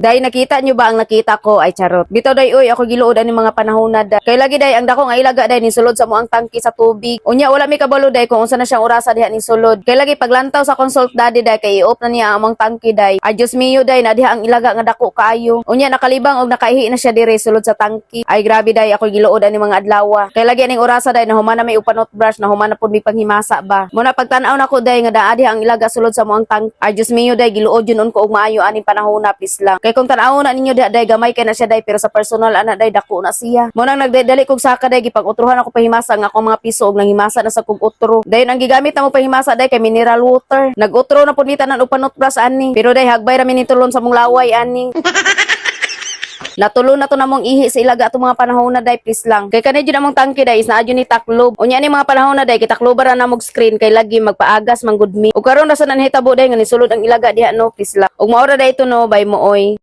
Day, nakita nyo ba ang nakita ko? Ay, charot. Bitaw day, uy, ako giluod ani mga panahon na da. Kay lagi day, ang dako nga ilaga day, ni sulod sa among tangki sa tubig. Unya, wala mi kabalo day kung unsa na siyang orasa diha ni sulod. Kay lagi, paglantaw sa consult daddy day, kay i-off na niya ang among tangki day. Ay, Diyos mio day, na diha ang ilaga nga dako kaayo. Unya, nakalibang og nakaihi na siya dire sulod sa tangki. Ay, grabe day, ako giluod ani mga adlaw. Kay lagi aning orasa day, nahuman na may upanot brush, nahuman na pud mi panghimasa ba. Muna pagtan-aw nako day, nga naa diha ang ilaga sulod sa among tangki. Ay, Diyos mio day, giluod jud ko og maayo aning panahon na, please lang. Kay kung tan-awon na ninyo diha day, gamay kay na siya day, pero sa personal ana day, dako na siya. Mo nang nagdali kog saka day, gipag-utrohan ako pahimasa nga akong mga piso og nanghimasa na sa kog utro. Dayon ang gigamit na mo pahimasa day kay mineral water. Nag-utro na pud mi tanan upanot brush ani. Pero day hagbay ra mi nitulon sa mong laway ani. Natulo na to namong ihi sa ilaga atong mga panahon na day, please lang. Kay kani jud among tangki day is naa jud ni taklob. Unya ni mga panahon na day kitakloban ra namog screen kay lagi magpaagas man gud mi. Ug karon ra sa nanhitabo day nga nisulod ang ilaga diha no, please lang. Ug mao ra day to no, bye mo oy.